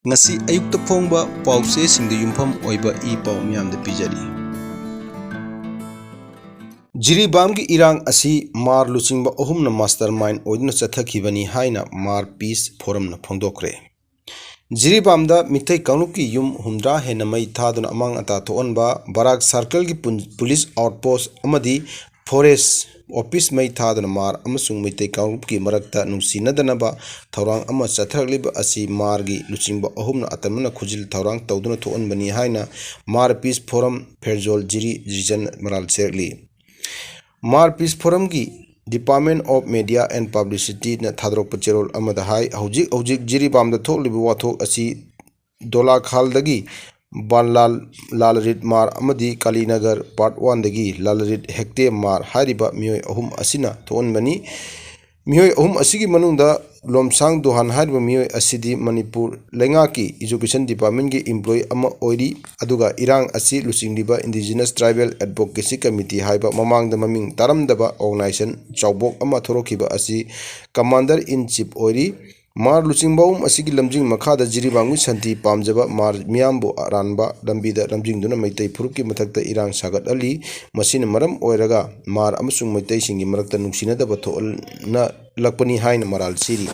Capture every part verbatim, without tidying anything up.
ꯉꯁꯤ ꯑꯌꯨꯛꯇ ꯐꯣꯡꯕ ꯄꯥꯎꯆꯦꯁꯤꯡꯗ ꯌꯨꯝꯐꯝ ꯑꯣꯏꯕ ꯏ ꯄꯥꯎ ꯃꯤꯌꯥꯝꯗ ꯄꯤꯖꯔꯤ꯫ ꯖꯤꯔꯤꯕꯥꯝꯒꯤ ꯏꯔꯥꯡ ꯑꯁꯤ ꯃꯥꯔ ꯂꯨꯆꯤꯡꯕ ꯑꯍꯨꯝꯅ mastermind ꯑꯣꯏꯗꯨꯅ ꯆꯠꯊꯈꯤꯕꯅꯤ ꯍꯥꯏꯅ ꯃꯥꯔ ꯄꯤꯁ ꯐꯣꯔꯝꯅ ꯐꯣꯡꯗꯣꯛꯈ꯭ꯔꯦ꯫ ꯖꯤꯔꯤꯕꯥꯝꯗ ꯃꯤꯇꯩ ꯀꯥꯡꯂꯨꯞꯀꯤ ꯌꯨꯝ ꯍꯨꯝꯗ꯭ꯔꯥ ꯍꯦꯟꯅ ꯃꯩ ꯊꯥꯗꯨꯅ ꯑꯃꯥꯡ ꯑꯇꯥ ꯊꯣꯛꯍꯟꯕ, ꯕꯔꯥꯛ circle ꯒꯤ ꯄꯨꯟ-, police outpost ꯑꯃꯗꯤ forest office ꯃꯩ ꯊꯥꯗꯨꯅ ꯃꯥꯔ ꯑꯃꯁꯨꯡ ꯃꯩꯇꯩ ꯀꯥꯡꯂꯨꯞꯀꯤ ꯃꯔꯛꯇ ꯅꯨꯡꯁꯤꯅꯗꯅꯕ ꯊꯧꯔꯥꯡ ꯑꯃ ꯆꯠꯊꯔꯛꯂꯤꯕ ꯑꯁꯤ ꯃꯥꯔꯒꯤ ꯂꯨꯆꯤꯡꯕ ꯑꯍꯨꯝꯅ ꯑꯇꯝꯅꯅ ꯈꯨꯖꯤꯜ ꯊꯧꯔꯥꯡ ꯇꯧꯗꯨꯅ ꯊꯣꯛꯍꯟꯕꯅꯤ ꯍꯥꯏꯅ ꯃꯥꯔ ꯄꯤꯁ ꯐꯣꯔꯝ ꯐꯦꯔꯖꯣꯜ ꯖꯤꯔꯤ ꯔꯤꯖꯟ ꯃꯔꯥꯜ ꯁꯤꯔꯛꯂꯤ꯫ ꯃꯥꯔ piece ꯐꯣꯔꯝꯒꯤ Department of Media and Publicity ꯅ ꯊꯥꯗꯣꯔꯛꯄ ꯆꯦꯔꯣꯜ ꯑꯃꯗ ꯍꯥꯏ, ꯍꯧꯖꯤꯛ ꯍꯧꯖꯤꯛ ꯖꯤꯔꯤꯕꯥꯝꯗ ꯊꯣꯛꯂꯤꯕ ꯋꯥꯊꯣꯛ ꯑꯁꯤ ꯗꯣꯂꯥꯈꯥꯜꯗꯒꯤ ꯕꯥꯟꯂꯥꯜ, ꯂꯥꯜꯔꯤꯠ ꯃꯥꯔ ꯑꯃꯗꯤ ꯀꯥꯂꯤꯅꯒꯔ part one ꯗꯒꯤ ꯂꯥꯜꯔꯤꯠ ꯍꯦꯛꯇꯦ ꯃꯥꯔ ꯍꯥꯏꯔꯤꯕ ꯃꯤꯑꯣꯏ ꯑꯍꯨꯝ ꯑꯁꯤꯅ ꯊꯣꯛꯍꯟꯕꯅꯤ꯫ ꯃꯤꯑꯣꯏ ꯑꯍꯨꯝ ꯑꯁꯤꯒꯤ ꯃꯅꯨꯡꯗ ꯂꯣꯝꯁꯥꯡ ꯗꯣꯍꯥꯟ ꯍꯥꯏꯔꯤꯕ ꯃꯤꯑꯣꯏ ꯑꯁꯤꯗꯤ ꯃꯅꯤꯄꯨꯔ ꯂꯩꯉꯥꯛꯀꯤ Education Department ꯀꯤ employee ꯑꯃ ꯑꯣꯏꯔꯤ꯫ ꯑꯗꯨꯒ ꯏꯔꯥꯡ ꯑꯁꯤ ꯂꯨꯆꯤꯡꯂꯤꯕ Indigenous Tribal Advocacy Committee ꯍꯥꯏꯕ ꯃꯃꯥꯡꯗ ꯃꯃꯤꯡ ꯇꯥꯔꯝꯗꯕ organization ꯆꯥꯎꯕꯣꯛ ꯑꯃ ꯊꯣꯔꯛꯈꯤꯕ ꯑꯁꯤ Commander in Chief ꯑꯣꯏꯔꯤ꯫ ꯃꯥꯔ ꯂꯨꯆꯤꯡꯕ ꯑꯍꯨꯝ ꯑꯁꯤꯒꯤ ꯂꯝꯖꯤꯡ ꯃꯈꯥꯗ ꯖꯤꯔꯤꯕꯥꯝꯒꯤ ꯁꯥꯟꯇꯤ ꯄꯥꯝꯖꯕ ꯃꯥꯔ ꯃꯤꯌꯥꯝꯕꯨ ꯑꯔꯥꯟꯕ ꯂꯝꯕꯤꯗ ꯂꯝꯖꯤꯡꯗꯨꯅ ꯃꯩꯇꯩ ꯐꯨꯔꯨꯞꯀꯤ ꯃꯊꯛꯇ ꯏꯔꯥꯡ ꯁꯥꯒꯠꯍꯜꯂꯤ꯫ ꯃꯁꯤꯅ ꯃꯔꯝ ꯑꯣꯏꯔꯒ ꯃꯥꯔ ꯑꯃꯁꯨꯡ ꯃꯩꯇꯩꯁꯤꯡꯒꯤ ꯃꯔꯛꯇ ꯅꯨꯡꯁꯤꯅꯗꯕ ꯊꯣꯛꯍꯟꯅꯂꯛꯄꯅꯤ ꯍꯥꯏꯅ ꯃꯔꯥꯜ ꯁꯤꯔꯤ꯫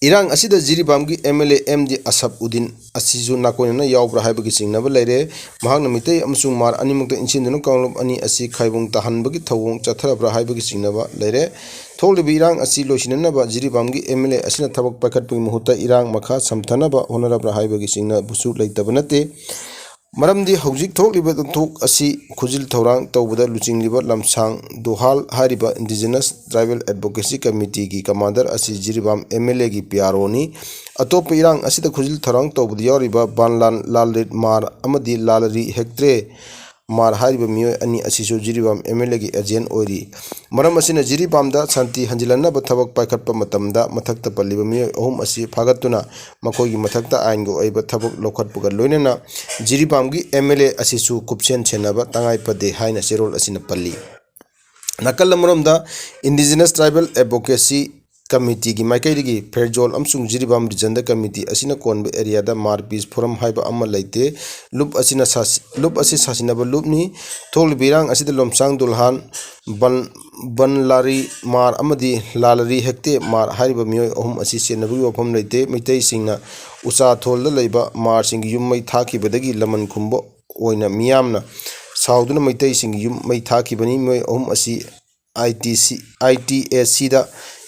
ꯏꯔꯥꯡ ꯑꯁꯤꯗ ꯖꯤꯔꯤꯕꯥꯝꯒꯤ MLA M D Asaf Uddin ꯑꯁꯤꯁꯨ ꯅꯥꯀꯣꯏꯅꯅ ꯌꯥꯎꯕ꯭ꯔꯥ ꯍꯥꯏꯕꯒꯤ ꯆꯤꯡꯅꯕ ꯂꯩꯔꯦ꯫ ꯃꯍꯥꯛꯅ ꯃꯤꯇꯩ ꯑꯃꯁꯨꯡ ꯃꯥꯔ ꯑꯅꯤꯃꯛꯇ ꯏꯟꯁꯤꯟꯗꯨꯅ ꯀꯥꯡꯂꯨꯞ ꯑꯅꯤ ꯑꯁꯤ ꯈꯥꯏꯕꯣꯡ ꯇꯥꯍꯟꯕꯒꯤ ꯊꯧꯑꯣꯡ ꯆꯠꯊꯔꯕ꯭ꯔꯥ ꯍꯥꯏꯕꯒꯤ ꯆꯤꯡꯅꯕ ꯂꯩꯔꯦ꯫ ꯊꯣꯛꯂꯤꯕ ꯏꯔꯥꯡ ꯑꯁꯤ ꯂꯣꯏꯁꯤꯟꯅꯅꯕ ꯖꯤꯔꯤꯕꯥꯝꯒꯤ MLA ꯑꯁꯤꯅ ꯊꯕꯛ ꯄꯥꯏꯈꯠꯄꯒꯤ ꯃꯍꯨꯠꯇ ꯏꯔꯥꯡ ꯃꯈꯥ ꯁꯝꯊꯅꯕ ꯍꯣꯠꯅꯔꯕ꯭ꯔꯥ ꯍꯥꯏꯕꯒꯤ ꯆꯤꯡꯅꯕꯁꯨ ꯂꯩꯇꯕ ꯅꯠꯇꯦ꯫ ꯃꯔꯝꯗꯤ ꯍꯧꯖꯤꯛ ꯊꯣꯛꯂꯤꯕ ꯊꯧꯗꯣꯛ ꯑꯁꯤ ꯈꯨꯖꯤꯜ ꯊꯧꯔꯥꯡ ꯇꯧꯕꯗ ꯂꯨꯆꯤꯡꯂꯤꯕ ꯂꯝꯁꯥꯡ ꯗꯣꯍꯥꯜ ꯍꯥꯏꯔꯤꯕ Indigenous Tribal Advocacy Committee ꯒꯤ Commander ꯑꯁꯤ ꯖꯤꯔꯤꯕꯥꯝ MLA ꯒꯤ P R O ꯅꯤ꯫ ꯑꯇꯣꯞꯄ ꯏꯔꯥꯡ ꯑꯁꯤꯗ ꯈꯨꯖꯤꯜ ꯊꯧꯔꯥꯡ ꯇꯧꯕꯗ ꯌꯥꯎꯔꯤꯕ ꯕꯥꯟꯂꯥꯟ ꯂꯥꯜꯔꯤꯠ ꯃꯥꯔ ꯑꯃꯗꯤ ꯂꯥꯜꯔꯤ ꯍꯦꯛꯇ꯭ꯔꯦ ꯃꯥꯔ ꯍꯥꯏꯔꯤꯕ ꯃꯤꯑꯣꯏ ꯑꯅꯤ ꯑꯁꯤꯁꯨ ꯖꯤꯔꯤꯕꯥꯝ MLA ꯒꯤ agent ꯑꯣꯏꯔꯤ꯫ ꯃꯔꯝ ꯑꯁꯤꯅ ꯖꯤꯔꯤꯕꯥꯝꯗ ꯁꯥꯟꯇꯤ ꯍꯟꯖꯤꯜꯍꯟꯅꯕ ꯊꯕꯛ ꯄꯥꯏꯈꯠꯄ ꯃꯇꯝꯗ ꯃꯊꯛꯇ ꯄꯜꯂꯤꯕ ꯃꯤꯑꯣꯏ ꯑꯍꯨꯝ ꯑꯁꯤ ꯐꯥꯒꯠꯇꯨꯅ ꯃꯈꯣꯏꯒꯤ ꯃꯊꯛꯇ ꯑꯥꯏꯟꯒꯤ ꯑꯣꯏꯕ ꯊꯕꯛ ꯂꯧꯈꯠꯄꯒ ꯂꯣꯏꯅꯅ ꯖꯤꯔꯤꯕꯥꯝꯒꯤ MLA ꯑꯁꯤꯁꯨ ꯀꯨꯞꯁꯦꯟ ꯁꯦꯟꯅꯕ ꯇꯉꯥꯏ ꯐꯗꯦ ꯍꯥꯏꯅ ꯆꯦꯔꯣꯜ ꯑꯁꯤꯅ ꯄꯜꯂꯤ꯫ ꯅꯥꯀꯜ ꯑꯃꯔꯣꯝꯗ Indigenous Tribal Advocacy ꯀꯃꯤꯇꯤꯒꯤ ꯃꯥꯏꯀꯩꯗꯒꯤ ꯐꯦꯔꯖꯣꯜ ꯑꯃꯁꯨꯡ ꯖꯤꯔꯤꯕꯥꯝ ꯔꯤꯖꯟꯗ ꯀꯃꯤꯇꯤ ꯑꯁꯤꯅ ꯀꯣꯟꯕ ꯑꯦꯔꯤꯌꯥꯗ ꯃꯥꯔ ꯄꯤꯁ ꯐꯣꯔꯝ ꯍꯥꯏꯕ ꯑꯃ ꯂꯩꯇꯦ꯫ ꯂꯨꯞ ꯑꯁꯤꯅ ꯁꯥꯁꯤ-, ꯂꯨꯞ ꯑꯁꯤ ꯁꯥꯁꯤꯟꯅꯕ ꯂꯨꯞꯅꯤ꯫ ꯊꯣꯛꯂꯤꯕ ꯏꯔꯥꯡ ꯑꯁꯤꯗ ꯂꯣꯝꯁꯥꯡ ꯗꯨꯜꯍꯥꯟ, ꯕꯟ-, ꯕꯟꯂꯥꯔꯤ ꯃꯥꯔ ꯑꯃꯗꯤ ꯂꯥꯂꯔꯤ ꯍꯦꯛꯇꯦ ꯃꯥꯔ ꯍꯥꯏꯔꯤꯕ ꯃꯤꯑꯣꯏ ꯑꯍꯨꯝ ꯑꯁꯤ ꯆꯦꯟꯅꯕꯒꯤ ꯋꯥꯐꯝ ꯂꯩꯇꯦ꯫ ꯃꯩꯇꯩꯁꯤꯡꯅ ꯎꯆꯥꯊꯣꯜꯗ ꯂꯩꯕ ꯃꯥꯔꯁꯤꯡꯒꯤ ꯌꯨꯝ ꯃꯩ ꯊꯥꯈꯤꯕꯗꯒꯤ ꯂꯃꯟ ꯈꯨꯝꯕ ꯑꯣꯏꯅ ꯃꯤꯌꯥꯝꯅ ꯁꯥꯎꯗꯨꯅ ꯃꯩꯇꯩꯁꯤꯡꯒꯤ ꯌꯨꯝ ꯃꯩ ꯊꯥꯈꯤꯕꯅꯤ꯫ ꯃꯤꯑꯣꯏ ꯑꯍꯨꯝ ꯑꯁꯤ ꯑꯥꯏ ꯇꯤ ꯁꯤ, ꯑꯥꯏ ꯇꯤ ꯑꯦꯁ ꯁꯤꯗ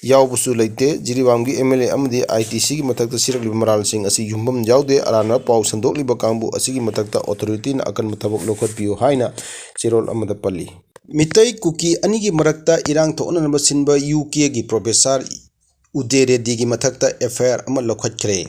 ꯌꯥꯎꯕꯁꯨ ꯂꯩꯇꯦ꯫ ꯖꯤꯔꯤꯕꯥꯝꯒꯤ ꯑꯦꯝ ꯑꯦꯜ ꯑꯦ ꯑꯃꯗꯤ ꯑꯥꯏ ꯇꯤ ꯁꯤꯒꯤ ꯃꯊꯛꯇ ꯁꯤꯔꯛꯂꯤꯕ ꯃꯔꯥꯜꯁꯤꯡ ꯑꯁꯤ ꯌꯨꯝꯐꯝ ꯌꯥꯎꯗꯦ꯫ ꯑꯔꯥꯟꯕ ꯄꯥꯎ ꯁꯟꯗꯣꯛꯂꯤꯕ ꯀꯥꯡꯕꯨ ꯑꯁꯤꯒꯤ ꯃꯊꯛꯇ ꯑꯣꯊꯣꯔꯤꯇꯤꯅ ꯑꯀꯟꯕ ꯊꯕꯛ ꯂꯧꯈꯠꯄꯤꯌꯨ ꯍꯥꯏꯅ ꯆꯦꯔꯣꯜ ꯑꯃꯗ ꯄꯜꯂꯤ꯫ ꯃꯤꯇꯩ ꯀꯨꯀꯤ ꯑꯅꯤꯒꯤ ꯃꯔꯛꯇ ꯏꯔꯥꯡ ꯊꯣꯛꯍꯟꯅꯕ ꯁꯤꯟꯕ ꯌꯨ ꯀꯦꯒꯤ ꯄ꯭ꯔꯣꯐꯦꯁꯥꯔ ꯎꯗꯦ ꯔꯦꯗꯤꯒꯤ ꯃꯊꯛꯇ ꯑꯦꯐ ꯑꯥꯏ ꯑꯥꯔ ꯑꯃ ꯂꯧꯈꯠꯈ꯭ꯔꯦ꯫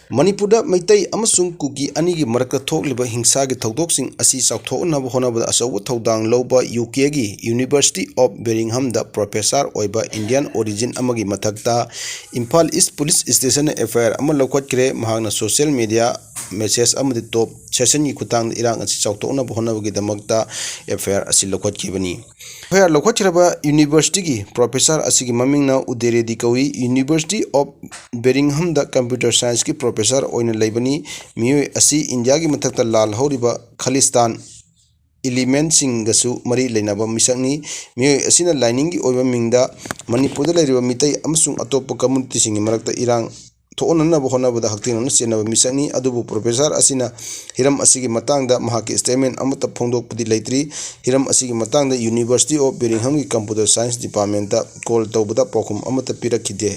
ꯃꯅꯤꯄꯨꯔꯗ ꯃꯩꯇꯩ ꯑꯃꯁꯨꯡ ꯀꯨꯀꯤ ꯑꯅꯤꯒꯤ ꯃꯔꯛꯇ ꯊꯣꯛꯂꯤꯕ ꯍꯤꯡꯁꯥꯒꯤ ꯊꯧꯗꯣꯛꯁꯤꯡ ꯑꯁꯤ ꯆꯥꯎꯊꯣꯛꯅꯕ ꯍꯣꯠꯅꯕꯗ ꯑꯆꯧꯕ ꯊꯧꯗꯥꯡ ꯂꯧꯕ ꯌꯨ ꯀꯦꯒꯤ University of Birminghamꯗ ꯄ꯭ꯔꯣꯐꯦꯁꯥꯔ ꯑꯣꯏꯕ ꯏꯟꯗꯤꯌꯟ ꯑꯣꯔꯤꯖꯤꯟ ꯑꯃꯒꯤ ꯃꯊꯛꯇ ꯏꯝꯐꯥꯜ ꯏꯁ ꯄꯨꯂꯤꯁ ꯁ꯭ꯇꯦꯁꯟꯅ ꯑꯦꯐ ꯑꯥꯏ ꯑꯥꯔ ꯑꯃ ꯂꯧꯈꯠꯈ꯭ꯔꯦ꯫ ꯃꯍꯥꯛꯅ ꯁꯣꯁꯤꯌꯦꯜ ꯃꯤꯗꯤꯌꯥ ꯃꯦꯁꯦꯖ ꯑꯃꯗꯤ ꯇꯣꯞ ꯁꯦꯁꯟꯒꯤ ꯈꯨꯠꯊꯥꯡꯗ ꯏꯔꯥꯡ ꯑꯁꯤ ꯆꯥꯎꯊꯣꯛꯅꯕ ꯍꯣꯠꯅꯕꯒꯤꯗꯃꯛꯇ ꯑꯦꯐ ꯑꯥꯏ ꯑꯥꯔ ꯑꯁꯤ ꯂꯧꯈꯠꯈꯤꯕꯅꯤ꯫ ꯑꯦꯐ ꯑꯥꯏ ꯑꯥꯔ ꯂꯧꯈꯠꯈꯤꯔꯕ ꯌꯨꯅꯤꯚꯔꯁꯤꯇꯤꯒꯤ ꯄ꯭ꯔꯣꯐꯦꯁꯥꯔ ꯑꯁꯤꯒꯤ ꯃꯃꯤꯡꯅ ꯎꯗꯦ ꯔꯦꯗꯤ ꯀꯧꯏ꯫ University of Birminghamꯗ ꯀꯝꯄ꯭ꯌꯨꯇꯔ ꯁꯥꯏꯟꯁꯀꯤ ꯄ꯭ꯔꯣꯐꯦꯁꯥꯔ ꯑꯣꯏꯅ ꯂꯩꯕꯅꯤ꯫ ꯃꯤꯑꯣꯏ ꯑꯁꯤ ꯏꯟꯗꯤꯌꯥꯒꯤ ꯃꯊꯛꯇ ꯂꯥꯜꯍꯧꯔꯤꯕ ꯈꯥꯂꯤꯁꯇꯥꯟ ꯏꯂꯤꯃꯦꯟꯁꯤꯡꯒꯁꯨ ꯃꯔꯤ ꯂꯩꯅꯕ ꯃꯤꯁꯛꯅꯤ꯫ ꯃꯤꯑꯣꯏ ꯑꯁꯤꯅ ꯂꯥꯏꯅꯤꯡꯒꯤ ꯑꯣꯏꯕ ꯃꯤꯡꯗ ꯃꯅꯤꯄꯨꯔꯗ ꯂꯩꯔꯤꯕ ꯃꯤꯇꯩ ꯑꯃꯁꯨꯡ ꯑꯇꯣꯞꯄ ꯀꯝꯃꯨꯅꯤꯇꯤꯁꯤꯡꯒꯤ ꯃꯔꯛꯇ ꯏꯔꯥꯡ ꯊꯣꯛꯍꯟꯅꯅꯕ ꯍꯣꯠꯅꯕꯗ ꯍꯛꯊꯦꯡꯅꯅ ꯆꯦꯟꯅꯕ ꯃꯤꯁꯛꯅꯤ꯫ ꯑꯗꯨꯕꯨ ꯄ꯭ꯔꯣꯐꯦꯁꯥꯔ ꯑꯁꯤꯅ ꯍꯤꯔꯝ ꯑꯁꯤꯒꯤ ꯃꯇꯥꯡꯗ ꯃꯍꯥꯛꯀꯤ ꯁ꯭ꯇꯦꯠꯃꯦꯟ ꯑꯃꯠꯇ ꯐꯣꯡꯗꯣꯛꯄꯗꯤ ꯂꯩꯇ꯭ꯔꯤ꯫ ꯍꯤꯔꯝ ꯑꯁꯤꯒꯤ ꯃꯇꯥꯡꯗ University of Birminghamꯒꯤ ꯀꯝꯄ꯭ꯌꯨꯇꯔ ꯁꯥꯏꯟꯁ ꯗꯤꯄꯥꯔꯠꯃꯦꯟꯇ ꯀꯣꯜ ꯇꯧꯕꯗ ꯄꯥꯎꯈꯨꯝ ꯑꯃꯠꯇ ꯄꯤꯔꯛꯈꯤꯗꯦ꯫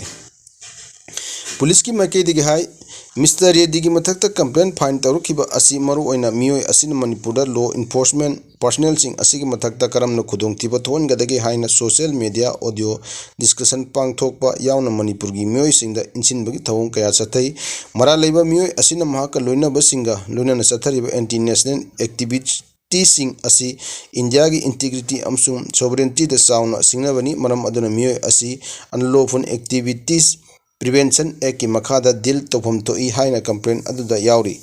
ꯄꯨꯂꯤꯁꯀꯤ ꯃꯥꯏꯀꯩꯗꯒꯤ ꯍꯥꯏ, ꯃꯤꯁꯇꯔ ꯔꯦꯗꯤꯒꯤ ꯃꯊꯛꯇ ꯀꯝꯄ꯭ꯂꯦꯟ ꯐꯥꯏꯜ ꯇꯧꯔꯛꯈꯤꯕ ꯑꯁꯤ ꯃꯔꯨꯑꯣꯏꯅ ꯃꯤꯑꯣꯏ ꯑꯁꯤꯅ ꯃꯅꯤꯄꯨꯔꯗ ꯂꯣ ꯏꯟꯐꯣꯔꯁꯃꯦꯟ ꯄꯥꯔꯁꯅꯦꯜꯁꯤꯡ ꯑꯁꯤꯒꯤ ꯃꯊꯛꯇ ꯀꯔꯝꯅ ꯈꯨꯗꯣꯡꯊꯤꯕ ꯊꯣꯛꯍꯟꯒꯗꯒꯦ ꯍꯥꯏꯅ ꯁꯣꯁꯤꯌꯦꯜ ꯃꯤꯗꯤꯌꯥ ꯑꯣꯗꯤꯑꯣ ꯗꯤꯁꯀꯁꯟ ꯄꯥꯡꯊꯣꯛꯄ ꯌꯥꯎꯅ ꯃꯅꯤꯄꯨꯔꯒꯤ ꯃꯤꯑꯣꯏꯁꯤꯡꯗ ꯏꯟꯁꯤꯟꯕꯒꯤ ꯊꯧꯑꯣꯡ ꯀꯌꯥ ꯆꯠꯊꯩ꯫ ꯃꯔꯥꯜ ꯂꯩꯕ ꯃꯤꯑꯣꯏ ꯑꯁꯤꯅ ꯃꯍꯥꯛꯀ ꯂꯣꯏꯅꯕꯁꯤꯡꯒ ꯂꯣꯏꯅꯅ ꯆꯠꯊꯔꯤꯕ ꯑꯦꯟꯇꯤ ꯅꯦꯁꯅꯦꯜ ꯑꯦꯛꯇꯤꯚꯤꯁ ꯇꯤꯁꯤꯡ ꯑꯁꯤ ꯏꯟꯗꯤꯌꯥꯒꯤ ꯏꯟꯇꯤꯒ꯭ꯔꯤꯇꯤ ꯑꯃꯁꯨꯡ ꯁꯣꯚꯔꯦꯟꯇꯤꯗ ꯆꯥꯎꯅ ꯁꯤꯡꯅꯕꯅꯤ꯫ ꯃꯔꯝ ꯑꯗꯨꯅ ꯃꯤꯑꯣꯏ ꯑꯁꯤ Unlawful Activities Prevention Actꯀꯤ ꯃꯈꯥꯗ ꯗꯤꯜ ꯇꯧꯐꯝ ꯊꯣꯛꯏ ꯍꯥꯏꯅ ꯀꯝꯄ꯭ꯂꯦꯟ ꯑꯗꯨꯗ ꯌꯥꯎꯔꯤ꯫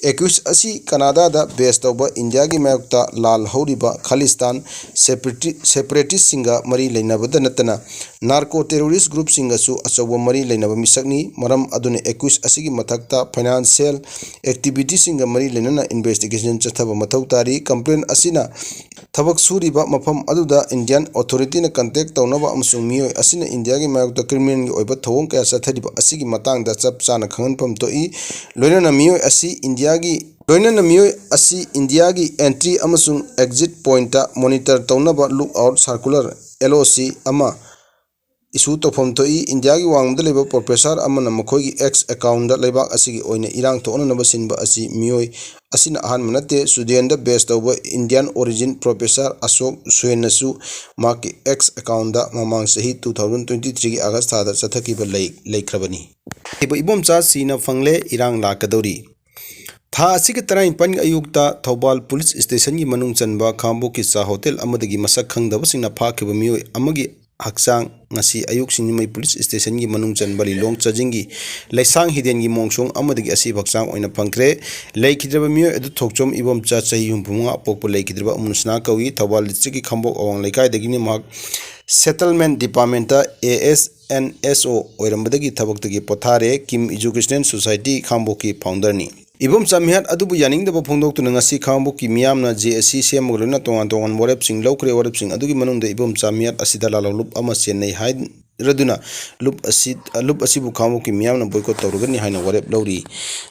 ꯑꯦꯀ꯭ꯌꯨꯁ ꯑꯁꯤ ꯀꯅꯥꯗꯥꯗ ꯕꯦꯁ ꯇꯧꯕ ꯏꯟꯗꯤꯌꯥꯒꯤ ꯃꯥꯌꯣꯛꯇ ꯂꯥꯜ ꯍꯧꯔꯤꯕ ꯈꯥꯂꯤꯁꯇꯥꯟ ꯁꯦꯄꯔꯦꯇꯤ-, ꯁꯦꯄꯔꯦꯇꯤꯁꯁꯤꯡꯒ ꯃꯔꯤ ꯂꯩꯅꯕꯗ ꯅꯠꯇꯅ ꯅꯥꯔꯀꯣ ꯇꯦꯔꯣꯔꯤꯁ ꯒ꯭ꯔꯨꯞꯁꯤꯡꯒꯁꯨ ꯑꯆꯧꯕ ꯃꯔꯤ ꯂꯩꯅꯕ ꯃꯤꯁꯛꯅꯤ꯫ ꯃꯔꯝ ꯑꯗꯨꯅ ꯑꯦꯀ꯭ꯌꯨꯁ ꯑꯁꯤꯒꯤ ꯃꯊꯛꯇ ꯐꯥꯏꯅꯥꯟꯁꯤꯌꯦꯜ ꯑꯦꯛꯇꯤꯚꯤꯇꯤꯁꯤꯡꯒ ꯃꯔꯤ ꯂꯩꯅꯅ ꯏꯟꯚꯦꯁꯇꯤꯒꯦꯁꯟ ꯆꯠꯊꯕ ꯃꯊꯧ ꯇꯥꯔꯤ꯫ ꯀꯝꯄ꯭ꯂꯦꯟ ꯑꯁꯤꯅ ꯊꯕꯛ ꯁꯨꯔꯤꯕ ꯃꯐꯝ ꯑꯗꯨꯗ ꯏꯟꯗꯤꯌꯥꯟ ꯑꯣꯊꯣꯔꯤꯇꯤꯅ ꯀꯟꯇꯦꯛ ꯇꯧꯅꯕ ꯑꯃꯁꯨꯡ ꯃꯤꯑꯣꯏ ꯑꯁꯤꯅ ꯏꯟꯗꯤꯌꯥꯒꯤ ꯃꯥꯌꯣꯛꯇ ꯀ꯭ꯔꯤꯃꯤꯅꯦꯜꯒꯤ ꯑꯣꯏꯕ ꯊꯧꯑꯣꯡ ꯀꯌꯥ ꯆꯠꯊꯔꯤꯕ ꯑꯁꯤꯒꯤ ꯃꯇꯥꯡꯗ ꯆꯞ ꯆꯥꯅ ꯈꯪꯍꯟꯐꯝ ꯊꯣꯛꯏ꯫ ꯂꯣꯏꯅꯅ ꯃꯤꯑꯣꯏ ꯑꯁꯤ ꯏꯟꯗꯤꯌꯥꯒꯤ, ꯂꯣꯏꯅꯅ ꯃꯤꯑꯣꯏ ꯑꯁꯤ ꯏꯟꯗꯤꯌꯥꯒꯤ ꯑꯦꯟꯇ꯭ꯔꯤ ꯑꯃꯁꯨꯡ ꯑꯦꯛꯖꯤꯠ ꯄꯣꯏꯟꯠꯇ ꯃꯣꯅꯤꯇꯔ ꯇꯧꯅꯕ ꯂꯨꯛ ꯑꯥꯎꯠ ꯁꯥꯔꯀꯨꯂꯔ, ꯑꯦꯜ ꯑꯣ ꯁꯤ, ꯑꯃ ꯏꯁꯨ ꯇꯧꯐꯝ ꯊꯣꯛꯏ꯫ ꯏꯟꯗꯤꯌꯥꯒꯤ ꯋꯥꯡꯃꯗ ꯂꯩꯕ ꯄ꯭ꯔꯣꯐꯦꯁꯔ ꯑꯃꯅ ꯃꯈꯣꯏꯒꯤ ꯑꯦꯛꯁ ꯑꯦꯀꯥꯎꯟꯗ ꯂꯩꯕꯥꯛ ꯑꯁꯤꯒꯤ ꯑꯣꯏꯅ ꯏꯔꯥꯡ ꯊꯣꯛꯍꯟꯅꯕ ꯁꯤꯟꯕ ꯑꯁꯤ ꯃꯤꯑꯣꯏ ꯑꯁꯤꯅ ꯑꯍꯥꯟꯕ ꯅꯠꯇꯦ꯫ ꯁ꯭ꯋꯤꯗꯦꯟꯗ ꯕꯦꯁ ꯇꯧꯕ ꯏꯟꯗꯤꯌꯥꯟ ꯑꯣꯔꯤꯖꯤꯟ ꯄ꯭ꯔꯣꯐꯦꯁꯔ ꯑꯁꯣꯛ ꯁꯨꯌꯦꯟꯅꯁꯨ ꯃꯍꯥꯛꯀꯤ ꯑꯦꯛꯁ ꯑꯦꯀꯥꯎꯟꯗ ꯃꯃꯥꯡ ꯆꯍꯤ two thousand twenty threeꯒꯤ ꯑꯥꯒꯁ ꯊꯥꯗ ꯆꯠꯊꯈꯤꯕ ꯂꯩ-, ꯂꯩꯈ꯭ꯔꯕꯅꯤ꯫ ꯏꯕꯣꯝꯆꯥ ꯁꯤꯅ ꯐꯪꯂꯦ, ꯏꯔꯥꯡ ꯂꯥꯛꯀꯗꯧꯔꯤ꯫ ꯊꯥ ꯑꯁꯤꯒꯤ ꯇꯔꯥꯅꯤꯄꯥꯟꯒꯤ ꯑꯌꯨꯛꯇ ꯊꯧꯕꯥꯜ ꯄꯨꯂꯤꯁ ꯁ꯭ꯇꯦꯁꯟꯒꯤ ꯃꯅꯨꯡ ꯆꯟꯕ ꯈꯥꯡꯉꯕꯣꯛꯀꯤ ꯆꯥ ꯍꯣꯇꯦꯜ ꯑꯃꯗꯒꯤ ꯃꯁꯛ ꯈꯪꯗꯕꯁꯤꯡꯅ ꯐꯥꯈꯤꯕ ꯃꯤꯑꯣꯏ ꯑꯃꯒꯤ ꯍꯛꯆꯥꯡ ꯉꯁꯤ ꯑꯌꯨꯛ ꯁꯤꯡꯖꯃꯩ ꯄꯨꯂꯤꯁ ꯁ꯭ꯇꯦꯁꯟꯒꯤ ꯃꯅꯨꯡ ꯆꯟꯕ ꯂꯤꯂꯣꯡ ꯆꯥꯖꯤꯡꯒꯤ ꯂꯩꯁꯥꯡ ꯍꯤꯗꯦꯟꯒꯤ ꯃꯣꯡꯁꯣꯡ ꯑꯃꯗꯒꯤ ꯑꯁꯤꯕ ꯍꯛꯆꯥꯡ ꯑꯣꯏꯅ ꯐꯪꯈ꯭ꯔꯦ꯫ ꯂꯩꯈꯤꯗ꯭ꯔꯕ ꯃꯤꯑꯣꯏ ꯑꯗꯨ ꯊꯣꯛꯆꯣꯝ ꯏꯕꯣꯝꯆꯥ, ꯆꯍꯤ ꯍꯨꯝꯐꯨ ꯃꯉꯥ, ꯑꯄꯣꯛꯄ ꯂꯩꯈꯤꯗ꯭ꯔꯕ ꯑꯃꯨꯜ ꯁꯅꯥ ꯀꯧꯏ꯫ ꯊꯧꯕꯥꯜ ꯗꯤꯁꯇ꯭ꯔꯤꯛꯀꯤ ꯈꯥꯡꯉꯕꯣꯛ ꯑꯋꯥꯡ ꯂꯩꯀꯥꯏꯗꯒꯤꯅꯤ꯫ ꯃꯍꯥꯛ settlement department A S N S O ꯑꯣꯏꯔꯝꯕꯗꯒꯤ ꯊꯕꯛꯇꯒꯤ ꯄꯣꯊꯥꯔꯦ꯫ ꯀꯤꯝ ꯏꯖꯨꯀꯦꯁꯅꯦꯜ ꯁꯣꯁꯥꯏꯇꯤ ꯈꯥꯡꯉꯕꯣꯛꯀꯤ ꯐꯥꯎꯟꯗꯔꯅꯤ꯫ ꯏꯕꯣꯝꯆꯥ ꯃꯤꯍꯥꯠ ꯑꯗꯨꯕꯨ ꯌꯥꯅꯤꯡꯗꯕ ꯐꯣꯡꯗꯣꯛꯇꯨꯅ ꯉꯁꯤ ꯈꯥꯡꯉꯕꯣꯛꯀꯤ ꯃꯤꯌꯥꯝꯅ ꯖꯦ ꯑꯦ ꯁꯤ ꯁꯦꯝꯕꯒ ꯂꯣꯏꯅ ꯇꯣꯉꯥꯟ ꯇꯣꯉꯥꯟꯕ ꯋꯥꯔꯦꯞꯁꯤꯡ ꯂꯧꯈ꯭ꯔꯦ꯫ ꯋꯥꯔꯦꯞꯁꯤꯡ ꯑꯗꯨꯒꯤ ꯃꯅꯨꯡꯗ ꯏꯕꯣꯝꯆꯥ ꯃꯤꯍꯥꯠ ꯑꯁꯤꯗ ꯂꯥꯜꯍꯧꯂꯨꯞ ꯑꯃ ꯆꯦꯟꯅꯩ ꯍꯥꯏꯔꯗꯨꯅ ꯂꯨꯞ ꯑꯁꯤ, ꯂꯨꯞ ꯑꯁꯤꯕꯨ ꯈꯥꯡꯉꯕꯣꯛꯀꯤ ꯃꯤꯌꯥꯝꯅ ꯕꯣꯏꯀꯣꯠ ꯇꯧꯔꯒꯅꯤ ꯍꯥꯏꯅ ꯋꯥꯔꯦꯞ ꯂꯧꯔꯤ꯫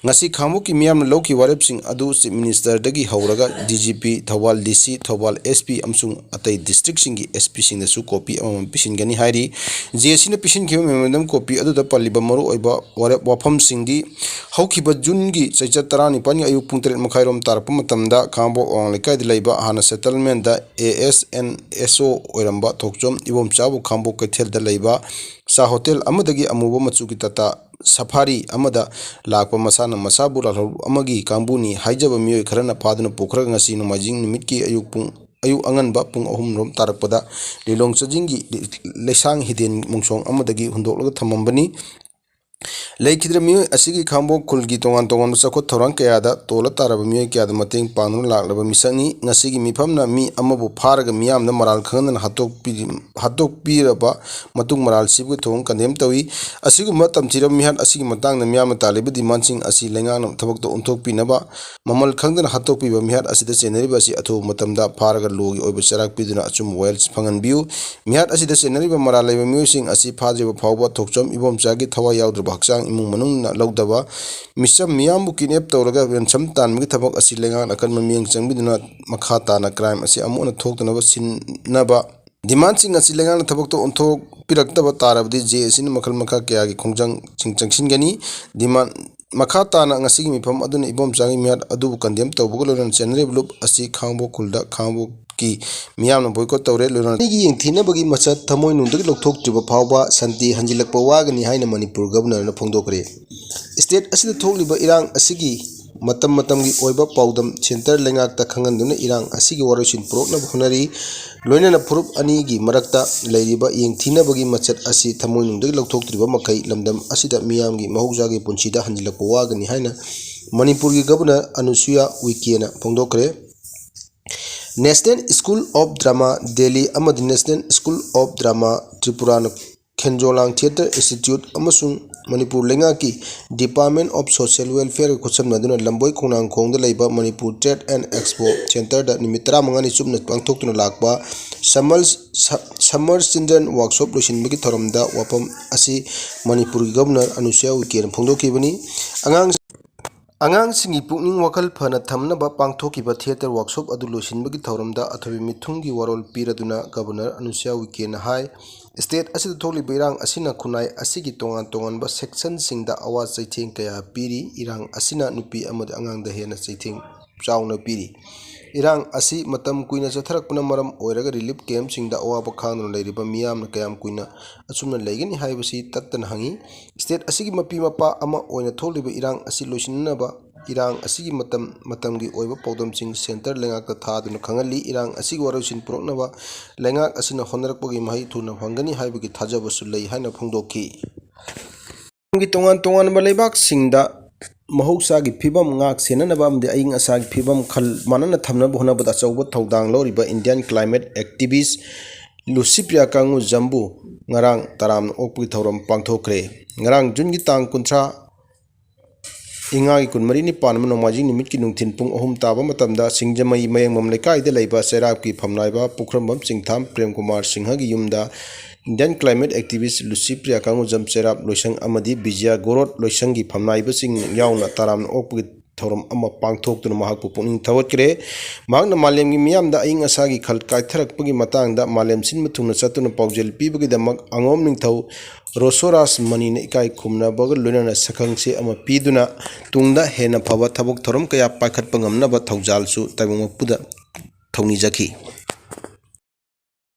ꯉꯁꯤ ꯈꯥꯡꯉꯕꯣꯛꯀꯤ ꯃꯤꯌꯥꯝꯅ ꯂꯧꯈꯤꯕ ꯋꯥꯔꯦꯞꯁꯤꯡ ꯑꯗꯨ ꯆꯤꯐ ꯃꯤꯅꯤꯁꯇꯔꯗꯒꯤ ꯍꯧꯔꯒ ꯗꯤ ꯖꯤ ꯄꯤ, ꯊꯧꯕꯥꯜ ꯗꯤ ꯁꯤ, ꯊꯧꯕꯥꯜ ꯑꯦꯁ ꯄꯤ ꯑꯃꯁꯨꯡ ꯑꯇꯩ ꯗꯤꯁꯇ꯭ꯔꯤꯛꯁꯤꯡꯒꯤ ꯑꯦꯁ ꯄꯤꯁꯤꯡꯗꯁꯨ ꯀꯣꯄꯤ ꯑꯃꯃꯝ ꯄꯤꯁꯤꯟꯒꯅꯤ ꯍꯥꯏꯔꯤ꯫ ꯖꯦ ꯑꯦ ꯁꯤꯅ ꯄꯤꯁꯤꯟꯈꯤꯕ ꯃꯦꯃꯣꯔꯦꯟꯗꯝ ꯀꯣꯄꯤ ꯑꯗꯨꯗ ꯄꯜꯂꯤꯕ ꯃꯔꯨꯑꯣꯏꯕ ꯋꯥꯔꯦꯞ ꯋꯥꯐꯝꯁꯤꯡꯗꯤ ꯍꯧꯈꯤꯕ ꯖꯨꯟꯒꯤ ꯆꯩꯆꯠ ꯇꯔꯥꯅꯤꯄꯥꯟꯒꯤ ꯑꯌꯨꯛ ꯄꯨꯡ ꯇꯔꯦꯠ ꯃꯈꯥꯏꯔꯣꯝ ꯇꯥꯔꯛꯄ ꯃꯇꯝꯗ ꯈꯥꯡꯉꯕꯣꯛ ꯑꯋꯥꯡ ꯂꯩꯀꯥꯏꯗ ꯂꯩꯕ ꯍꯥꯟꯅ ꯁꯦꯇꯜꯃꯦꯟꯗ ꯑꯦ ꯑꯦꯁ ꯑꯦꯟ ꯑꯦꯁ ꯑꯣ ꯑꯣꯏꯔꯝꯕ ꯊꯣꯛꯆꯣꯝ ꯏꯕꯣꯝꯆꯥꯕꯨ ꯈꯥꯡꯉꯕꯣꯛ ꯀꯩꯊꯦꯜꯗ ꯂꯩꯕ ꯆꯥ ꯍꯣꯇꯦꯜ ꯑꯃꯗꯒꯤ ꯑꯃꯨꯕ ꯃꯆꯨꯒꯤ ꯇꯥꯇꯥ ꯁꯐꯥꯔꯤ ꯑꯃꯗ ꯂꯥꯛꯄ ꯃꯁꯥꯅ ꯃꯁꯥꯕꯨ ꯂꯥꯜꯍꯧꯂꯨꯞ ꯑꯃꯒꯤ ꯀꯥꯡꯕꯨꯅꯤ ꯍꯥꯏꯖꯕ ꯃꯤꯑꯣꯏ ꯈꯔꯅ ꯐꯥꯗꯨꯅ ꯄꯨꯈ꯭ꯔꯒ ꯉꯁꯤ ꯅꯣꯡꯃꯥꯏꯖꯤꯡ ꯅꯨꯃꯤꯠꯀꯤ ꯑꯌꯨꯛ ꯄꯨꯡ, ꯑꯌꯨꯛ ꯑꯉꯟꯕ ꯄꯨꯡ ꯑꯍꯨꯝ ꯔꯣꯝ ꯇꯥꯔꯛꯄꯗ ꯂꯤꯂꯣꯡ ꯆꯥꯖꯤꯡꯒꯤ ꯂꯩꯁꯥꯡ ꯍꯤꯗꯦꯟ ꯃꯣꯡꯁꯣꯡ ꯑꯃꯗꯒꯤ ꯍꯨꯟꯗꯣꯛꯂꯒ ꯊꯝꯃꯝꯕꯅꯤ꯫ ꯂꯩꯈꯤꯗ꯭ꯔꯕ ꯃꯤꯑꯣꯏ ꯑꯁꯤꯒꯤ ꯈꯥꯡꯕꯣꯛ ꯈꯨꯜꯒꯤ ꯇꯣꯉꯥꯟ ꯇꯣꯉꯥꯟꯕ ꯆꯥꯎꯈꯠ ꯊꯧꯔꯥꯡ ꯀꯌꯥꯗ ꯇꯣꯜꯂ ꯇꯥꯔꯕ ꯃꯤꯑꯣꯏ ꯀꯌꯥꯗ ꯃꯇꯦꯡ ꯄꯥꯡꯗꯨꯅ ꯂꯥꯛꯂꯕ ꯃꯤꯁꯛꯅꯤ꯫ ꯉꯁꯤꯒꯤ ꯃꯤꯐꯝꯅ ꯃꯤ ꯑꯃꯕꯨ ꯐꯥꯔꯒ ꯃꯤꯌꯥꯝꯗ ꯃꯔꯥꯜ ꯈꯪꯗꯅ ꯍꯥꯠꯇꯣꯛꯄꯤ-, ꯍꯥꯠꯇꯣꯛꯄꯤꯔꯕ ꯃꯇꯨꯡ ꯃꯔꯥꯜ ꯁꯤꯕꯒꯤ ꯊꯧꯑꯣꯡ ꯀꯟꯗꯦꯝ ꯇꯧꯏ꯫ ꯑꯁꯤꯒꯨꯝꯕ ꯇꯝꯊꯤꯔꯕ ꯃꯤꯍꯥꯠ ꯑꯁꯤꯒꯤ ꯃꯇꯥꯡꯗ ꯃꯤꯌꯥꯝꯅ ꯇꯥꯜꯂꯤꯕ ꯗꯤꯃꯥꯟꯁꯤꯡ ꯑꯁꯤ ꯂꯩꯉꯥꯛꯅ ꯊꯕꯛꯇ ꯑꯣꯟꯊꯣꯛꯄꯤꯅꯕ, ꯃꯃꯜ ꯈꯪꯗꯅ ꯍꯥꯠꯇꯣꯛꯄꯤꯕ ꯃꯤꯍꯥꯠ ꯑꯁꯤꯗ ꯆꯦꯟꯅꯔꯤꯕ ꯑꯁꯤ ꯑꯊꯨꯕ ꯃꯇꯝꯗ ꯐꯥꯔꯒ ꯂꯣꯒꯤ ꯑꯣꯏꯕ ꯆꯩꯔꯥꯛ ꯄꯤꯗꯨꯅ ꯑꯆꯨꯝꯕ ꯋꯥꯌꯦꯜ ꯐꯪꯍꯟꯕꯤꯌꯨ꯫ ꯃꯤꯍꯥꯠ ꯑꯁꯤꯗ ꯆꯦꯟꯅꯔꯤꯕ ꯃꯔꯥꯜ ꯂꯩꯕ ꯃꯤꯑꯣꯏꯁꯤꯡ ꯑꯁꯤ ꯐꯥꯗ꯭ꯔꯤꯕ ꯐꯥꯎꯕ ꯊꯣꯛꯆꯣꯝ ꯏꯕꯣꯝꯆꯥꯒꯤ ꯊꯋꯥꯏ ꯌꯥꯎꯗ꯭ꯔꯕ ꯍꯛꯆꯥꯡ ꯏꯃꯨꯡ ꯃꯅꯨꯡꯅ ꯂꯧꯗꯕ ꯃꯤꯆꯝ ꯃꯤꯌꯥꯝꯕꯨ ꯀꯤꯗꯅꯦꯞ ꯇꯧꯔꯒ ꯔꯦꯟꯁꯝ ꯇꯥꯟꯕꯒꯤ ꯊꯕꯛ ꯑꯁꯤ ꯂꯩꯉꯥꯛꯅ ꯑꯀꯟꯕ ꯃꯤꯠꯌꯦꯡ ꯆꯪꯕꯤꯗꯨꯅ ꯃꯈꯥ ꯇꯥꯅ ꯀ꯭ꯔꯥꯏꯝ ꯑꯁꯤ ꯑꯃꯨꯛ ꯍꯟꯅ ꯊꯣꯛꯇꯅꯕ ꯁꯤꯟꯅꯕ ꯗꯤꯃꯥꯟꯁꯤꯡ ꯑꯁꯤ ꯂꯩꯉꯥꯛꯅ ꯊꯕꯛꯇ ꯑꯣꯟꯊꯣꯛꯄꯤꯔꯛꯇꯕ ꯇꯥꯔꯕꯗꯤ ꯖꯦ ꯑꯦ ꯁꯤꯅ ꯃꯈꯜ ꯃꯈꯥ ꯀꯌꯥꯒꯤ ꯈꯣꯡꯖꯪꯁꯤꯡ ꯆꯪꯁꯤꯟꯒꯅꯤ꯫ ꯗꯤꯃꯥꯟ ꯃꯈꯥ ꯇꯥꯅ ꯉꯁꯤꯒꯤ ꯃꯤꯐꯝ ꯑꯗꯨꯅ ꯏꯕꯣꯝꯆꯥꯒꯤ ꯃꯤꯍꯥꯠ ꯑꯗꯨꯕꯨ ꯀꯟꯗꯦꯝ ꯇꯧꯕꯒ ꯂꯣꯏꯅꯅ ꯆꯦꯟꯅꯔꯤꯕ ꯂꯨꯞ ꯑꯁꯤ ꯈꯥꯡꯕꯣꯛ ꯈꯨꯜꯗ ꯈꯥꯡꯕꯣꯛꯀꯤ ꯃꯤꯌꯥꯝꯅ ꯕꯣꯏꯀꯣꯠ ꯇꯧꯔꯦ꯫ ꯂꯣꯏꯅꯅ ꯑꯩꯒꯤ ꯌꯦꯡꯊꯤꯅꯕꯒꯤ ꯃꯆꯠ ꯊꯃꯣꯏꯅꯨꯡꯗꯒꯤ ꯂꯧꯊꯣꯛꯇ꯭ꯔꯤꯕ ꯐꯥꯎꯕ ꯁꯥꯟꯇꯤ ꯍꯟꯖꯤꯜꯂꯛꯄ ꯋꯥꯒꯅꯤ ꯍꯥꯏꯅ ꯃꯅꯤꯄꯨꯔ ꯒꯕꯔꯅꯔꯅ ꯐꯣꯡꯗꯣꯛꯈ꯭ꯔꯦ꯫ ꯁ꯭ꯇꯦꯠ ꯑꯁꯤꯗ ꯊꯣꯛꯂꯤꯕ ꯏꯔꯥꯡ ꯑꯁꯤꯒꯤ ꯃꯇꯝ ꯃꯇꯝꯒꯤ ꯑꯣꯏꯕ ꯄꯥꯎꯗꯝ ꯁꯦꯟꯇꯔ ꯂꯩꯉꯥꯛꯇ ꯈꯪꯍꯟꯗꯨꯅ ꯏꯔꯥꯡ ꯑꯁꯤꯒꯤ ꯋꯥꯔꯣꯏꯁꯤꯟ ꯄꯨꯔꯛꯅꯕ ꯍꯣꯠꯅꯔꯤ꯫ ꯂꯣꯏꯅꯅ ꯐꯨꯔꯨꯞ ꯑꯅꯤꯒꯤ ꯃꯔꯛꯇ ꯂꯩꯔꯤꯕ ꯌꯦꯡꯊꯤꯅꯕꯒꯤ ꯃꯆꯠ ꯑꯁꯤ ꯊꯃꯣꯏꯅꯨꯡꯗꯒꯤ ꯂꯧꯊꯣꯛꯇ꯭ꯔꯤꯕ ꯃꯈꯩ ꯂꯝꯗꯝ ꯑꯁꯤꯗ ꯃꯤꯌꯥꯝꯒꯤ ꯃꯍꯧꯁꯥꯒꯤ ꯄꯨꯟꯁꯤꯗ ꯍꯟꯖꯤꯜꯂꯛꯄ ꯋꯥꯒꯅꯤ ꯍꯥꯏꯅ ꯃꯅꯤꯄꯨꯔꯒꯤ governor ꯑꯅꯨꯁꯨꯌꯥ ꯎꯏꯀꯦꯅ ꯐꯣꯡꯗꯣꯛꯈ꯭ꯔꯦ꯫ National School of Drama Delhi ꯑꯃꯗꯤ National School of Drama ꯇ꯭ꯔꯤꯄꯨꯔꯥꯅ ꯈꯦꯟꯖꯣꯂꯥꯡ Theatre Institute ꯑꯃꯁꯨꯡ ꯃꯅꯤꯄꯨꯔ ꯂꯩꯉꯥꯛꯀꯤ Department of Social Welfare ꯒ ꯈꯨꯠꯁꯝꯅꯗꯨꯅ ꯂꯝꯕꯣꯏ ꯈꯣꯡꯅꯥꯡꯈꯣꯡꯗ ꯂꯩꯕ Manipur Trade and Expo Centre ꯗ ꯅꯨꯃꯤꯠ ꯇꯔꯥꯃꯉꯥꯅꯤ ꯆꯨꯞꯅ ꯄꯥꯡꯊꯣꯛꯇꯨꯅ ꯂꯥꯛꯄ Summer, Summer Children Workshop ꯂꯣꯏꯁꯤꯟꯕꯒꯤ ꯊꯧꯔꯝꯗ ꯋꯥꯐꯝ ꯑꯁꯤ ꯃꯅꯤꯄꯨꯔꯒꯤ ꯒꯕꯔꯅꯔ ꯑꯅꯨꯁꯨꯌꯥ ꯎꯏꯀꯦꯅ ꯐꯣꯡꯗꯣꯛꯈꯤꯕꯅꯤ꯫ ꯑꯉꯥꯡ ꯑꯉꯥꯡꯁꯤꯡꯒꯤ ꯄꯨꯛꯅꯤꯡ ꯋꯥꯈꯜ ꯐꯅ ꯊꯝꯅꯕ ꯄꯥꯡꯊꯣꯛꯈꯤꯕ theatre workshop ꯑꯗꯨ ꯂꯣꯏꯁꯤꯟꯕꯒꯤ ꯊꯧꯔꯝꯗ ꯑꯊꯣꯏꯕ ꯃꯤꯊꯨꯡꯒꯤ ꯋꯥꯔꯣꯜ ꯄꯤꯔꯗꯨꯅ ꯒꯕꯔꯅꯔ ꯑꯅꯨꯁꯨꯌꯥ ꯎꯏꯀꯦꯅ ꯍꯥꯏ, state ꯑꯁꯤꯗ ꯊꯣꯛꯂꯤꯕ ꯏꯔꯥꯡ ꯑꯁꯤꯅ ꯈꯨꯟꯅꯥꯏ ꯑꯁꯤꯒꯤ ꯇꯣꯉꯥꯟ ꯇꯣꯉꯥꯟꯕ section ꯁꯤꯡꯗ ꯑꯋꯥ ꯆꯩꯊꯦꯡ ꯀꯌꯥ ꯄꯤꯔꯤ꯫ ꯏꯔꯥꯡ ꯑꯁꯤꯅ ꯅꯨꯄꯤ ꯑꯃꯗꯤ ꯑꯉꯥꯡꯗ ꯍꯦꯟꯅ ꯆꯩꯊꯦꯡ ꯆꯥꯎꯅ ꯄꯤꯔꯤ꯫ ꯏꯔꯥꯡ ꯑꯁꯤ ꯃꯇꯝ ꯀꯨꯏꯅ ꯆꯠꯊꯔꯛꯄꯅ ꯃꯔꯝ ꯑꯣꯏꯔꯒ relief camp ꯁꯤꯡꯗ ꯑꯋꯥꯕ ꯈꯥꯡꯗꯨꯅ ꯂꯩꯔꯤꯕ ꯃꯤꯌꯥꯝꯅ ꯀꯌꯥꯝ ꯀꯨꯏꯅ ꯑꯆꯨꯝꯅ ꯂꯩꯒꯅꯤ ꯍꯥꯏꯕꯁꯤ ꯇꯠꯇꯅ ꯍꯪꯉꯤ꯫ State ꯑꯁꯤꯒꯤ ꯃꯄꯤ ꯃꯄꯥ ꯑꯃ ꯑꯣꯏꯅ ꯊꯣꯛꯂꯤꯕ ꯏꯔꯥꯡ ꯑꯁꯤ ꯂꯣꯏꯁꯤꯟꯅꯕ, ꯏꯔꯥꯡ ꯑꯁꯤꯒꯤ ꯃꯇꯝ ꯃꯇꯝꯒꯤ ꯑꯣꯏꯕ ꯄꯥꯎꯗꯝꯁꯤꯡ centre ꯂꯩꯉꯥꯛꯇ ꯊꯥꯗꯨꯅ ꯈꯪꯍꯜꯂꯤ꯫ ꯏꯔꯥꯡ ꯑꯁꯤꯒꯤ ꯋꯥꯔꯣꯏꯁꯤꯟ ꯄꯨꯔꯛꯅꯕ ꯂꯩꯉꯥꯛ ꯑꯁꯤꯅ ꯍꯣꯠꯅꯔꯛꯄꯒꯤ ꯃꯍꯩ ꯊꯨꯅ ꯐꯪꯒꯅꯤ ꯍꯥꯏꯕꯒꯤ ꯊꯥꯖꯕꯁꯨ ꯂꯩ ꯍꯥꯏꯅ ꯐꯣꯡꯗꯣꯛꯈꯤ꯫ ꯒꯤ ꯇꯣꯉꯥꯟ ꯇꯣꯉꯥꯟꯕ ꯂꯩꯕꯥꯛꯁꯤꯡꯗ ꯃꯍꯧꯁꯥꯒꯤ ꯐꯤꯕꯝ ꯉꯥꯛ ꯁꯦꯟꯅꯅꯕ ꯑꯃꯗꯤ ꯑꯏꯪ ꯑꯁꯥꯒꯤ ꯐꯤꯕꯝ ꯈꯜ ꯃꯥꯟꯅꯅ ꯊꯝꯅꯕ ꯍꯣꯠꯅꯕꯗ ꯑꯆꯧꯕ ꯊꯧꯗꯥꯡ ꯂꯧꯔꯤꯕ Indian climate activist ꯂꯨꯁꯤꯄ꯭ꯔꯤꯌꯥ ꯀꯥꯡꯉꯨ ꯖꯝꯕꯨ ꯉꯔꯥꯡ ꯇꯔꯥꯝꯅ ꯑꯣꯛꯄꯒꯤ ꯊꯧꯔꯝ ꯄꯥꯡꯊꯣꯛꯈ꯭ꯔꯦ꯫ ꯉꯔꯥꯡ ꯖꯨꯟꯒꯤ ꯇꯥꯡ ꯀꯨꯟꯊ꯭ꯔꯥ, ꯏꯉꯥꯒꯤ ꯀꯨꯟꯃꯔꯤꯅꯤ ꯄꯥꯟꯕ ꯅꯣꯡꯃꯥꯏꯖꯤꯡ ꯅꯨꯃꯤꯠꯀꯤ ꯅꯨꯡꯊꯤꯜ ꯄꯨꯡ ꯑꯍꯨꯝ ꯇꯥꯕ ꯃꯇꯝꯗ ꯁꯤꯡꯖꯃꯩ ꯃꯌꯦꯡꯕꯝ ꯂꯩꯀꯥꯏꯗ ꯂꯩꯕ ꯆꯩꯔꯥꯞꯀꯤ ꯐꯝꯅꯥꯏꯕ ꯄꯨꯈ꯭ꯔꯝꯕꯝ ꯆꯤꯡꯊꯥꯝ ꯄ꯭ꯔꯦꯝ ꯀꯨꯃꯥꯔ ꯁꯤꯡꯍꯒꯤ ꯌꯨꯝꯗ Indian climate activist ꯂꯨꯁꯤꯄ꯭ꯔꯤꯌꯥ ꯀꯥꯡꯉꯨꯖꯝ ꯆꯩꯔꯥꯞ ꯂꯣꯏꯁꯪ ꯑꯃꯗꯤ ꯕꯤꯖꯌ ꯒꯣꯔꯣꯠ ꯂꯣꯏꯁꯪꯒꯤ ꯐꯝꯅꯥꯏꯕꯁꯤꯡ ꯌꯥꯎꯅ ꯇꯔꯥꯝꯅ ꯑꯣꯛꯄꯒꯤ ꯊꯧꯔꯝ ꯑꯃ ꯄꯥꯡꯊꯣꯛꯇꯨꯅ ꯃꯍꯥꯛꯄꯨ ꯄꯨꯛꯅꯤꯡ ꯊꯧꯒꯠꯈ꯭ꯔꯦ꯫ ꯃꯍꯥꯛꯅ ꯃꯥꯂꯦꯝꯒꯤ ꯃꯤꯌꯥꯝꯗ ꯑꯏꯪ ꯑꯁꯥꯒꯤ ꯈꯜ ꯀꯥꯏꯊꯔꯛꯄꯒꯤ ꯃꯇꯥꯡꯗ ꯃꯥꯂꯦꯝ ꯁꯤꯟꯕ ꯊꯨꯡꯅ ꯆꯠꯇꯨꯅ ꯄꯥꯎꯖꯦꯜ ꯄꯤꯕꯒꯤꯗꯃꯛ ꯑꯉꯣꯝ ꯅꯤꯡꯊꯧ ꯔꯣꯁꯣꯔꯥꯖ ꯃꯅꯤꯅ ꯏꯀꯥꯏ ꯈꯨꯝꯅꯕꯒ ꯂꯣꯏꯅꯅ ꯁꯛꯈꯪꯆꯦ ꯑꯃ ꯄꯤꯗꯨꯅ ꯇꯨꯡꯗ ꯍꯦꯟꯅ ꯐꯕ ꯊꯕꯛ ꯊꯧꯔꯝ ꯀꯌꯥ ꯄꯥꯏꯈꯠꯄ ꯉꯝꯅꯕ ꯊꯧꯖꯥꯜꯁꯨ ꯇꯥꯏꯕꯪ ꯃꯄꯨꯗ ꯊꯧꯅꯤꯖꯈꯤ꯫